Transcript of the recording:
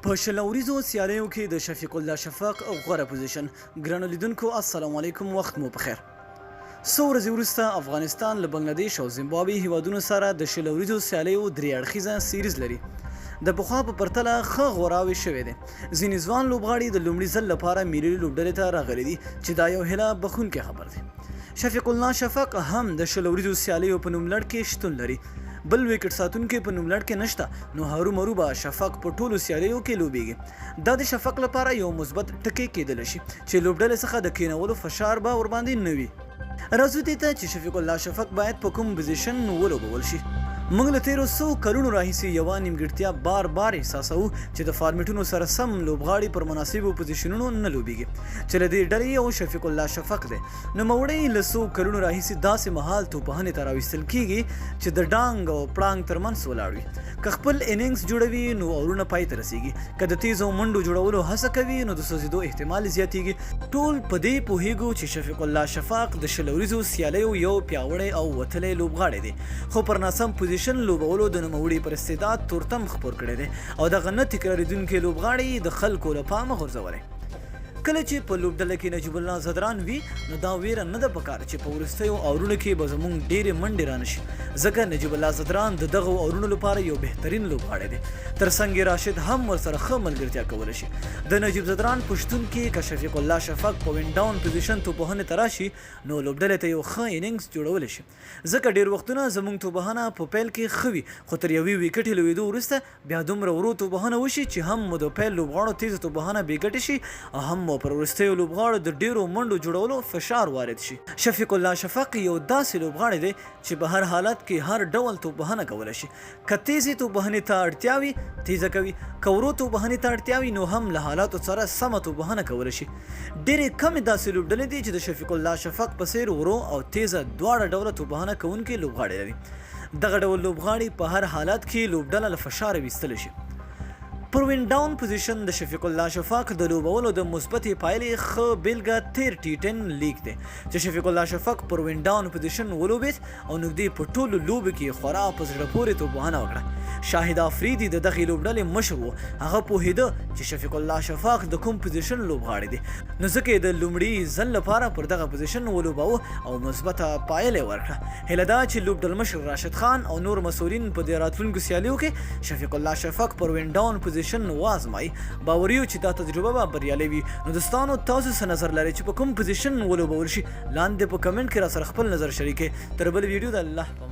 په 20 اوریزو سیالیو کې د شفیق الله شفق غوره پوزیشن. ګرانو لیدونکو، السلام علیکم، وخت مو پخیر. څو ورځې وروسته افغانستان له بنگلاديش او زیمبابوې هیوادونو سره د 20 اوریزو سیالیو درې اړخیزه سیریز لري. د پخوا په پرتله ښه غوراوی شوی دی. ځینې ځوان لوبغاړي د لومړي ځل لپاره ملي لوبډلې ته راغلي دي، چې دا یو هیله بخښونکی خبر دی. شفیق الله شفق هم د 20 اوریزو سیالیو په نوملړ کې شتون لري. بل ویکټ ساتونکی په نوملړ کې نشته، نو هرومرو به شفق په ټولو سیالیو کې لوبیږي. دا د شفق لپاره یو مثبت ټکی کېدلی شي، چې لوبډلې څخه د کینولو فشار به ورباندې نه وي. راځو دې ته چې شفیق الله شفق باید په کوم پوزیشن ولوبول شي. موږ له تېرو څو کلونو راهیسې یوه نیمګړتیا بار بار احساسوو، چې د فارمټونو سره سم لوبغاړي پر مناسبو پوزیشنونو نه لوبیږي، چې له دې ډلې یو شفیق الله شفق دی. نوموړی له څو کلونو راهیسې داسې مهال توپوهنې ته راوستل کیږي، چې د ډانګ او پړانګ ترمنځ ولاړ وي. که خپل اننګز جوړوي، نو اورونه پای ته رسیږي. که د تیزو منډو جوړولو هڅه کوي، نو د سوځېدو احتمال زیاتیږي. ټول په دې پوهیږو چې شفیق الله شفق د 20 اوریزو سیالیو یو پیاوړی او وتلی لوبغاړی دی، خو پر ناسم پوزیشن لوبولو د نوموړي پر استعداد تورتم خپور کړی دی او دغه نه تکرارېدونکی لوبغاړی د خلکو له پامه غورځولی. کله چې په لوبډله کې نجیب الله ځدران وي، نو دا ویره نه ده پکار چې په وروستیو اورونو کې به زموږ ډېرې منډې رانه شي، ځکه نجیب الله ځدران د دغو اورونو لپاره یو بهترین لوبغاړی دی. تر څنګ یې راشد هم ورسره ښه ملګرتیا کولی شي. د نجیب ځدران په شتون کې که شفیق الله شفق په وین ډاون پوزیشن توپوهنې ته راشي، نو لوبډلې ته یو ښه اننګز جوړولی شي، ځکه ډېر وختونه زموږ توپوهنه په پیل کې ښه وي، خو تر یوې ویکټې لوېدو وروسته بیا دومره ورو توپوهنه وشي، چې هم مو د پیل لوبغاړو تېزه توپوهنه بې ګټې شي او هم مو پر وروستیو لوبغاړو د ډېرو منډو جوړولو فشار وارد شي. شفیق الله شفق یو داسې لوبغاړی دی، چې په هر حالت کې هر ډول توپوهنه کولی شي. که تېزې توپوهنې ته اړتیا وي، تېزه کوي، که ورو توپوهنې ته اړتیا وي، نو هم له حالاتو سره سمه توپوهنه کولی شي. ډېرې کمې داسې لوبډلې دي، چې د شفیق الله شفق په څېر ورو او تېزه دواړه ډوله توپوهنه کوونکي لوبغاړي لري. دغه ډول لوبغاړي په هر حالت کې لوبډله له فشاره ویستلی شي. پر وین ډاون پوزیشن د شفیق الله شفق د لوبولو د مثبتې پایلې ښه بېلګه تېر ټي ټین لیګ دی، چې شفیق الله شفق پر وین ډاون پوزیشن ولوبېد او نږدې په ټولو لوبو کې یې خورا په زړه پورې توپوهنه وکړه. شاهد افریدي د دغې لوبډلې مشر و، هغه پوهېده چې شفیق الله شفق د کوم پوزیشن لوبغاړی دی، نو ځکه یې د لومړي ځل لپاره پر دغه پوزیشن ولوباوه او مثبته پایله یې ورکړه. هیله ده چې لوبډلمشر راشد خان او نور مسؤلین په دې راتلونکو سیالیو کې شفیق الله شفق پر وین ډاون پوزیشن وازمایي. باوري یو چې دا تجربه به بریالۍ وي. نو دوستانو، تاسو څه نظر لرئ چې په کوم پوزیشن ولوبول شي؟ لاندې په کمنټ کې راسره خپل نظر شریک کړئ. تر بلې ویډیو د الله په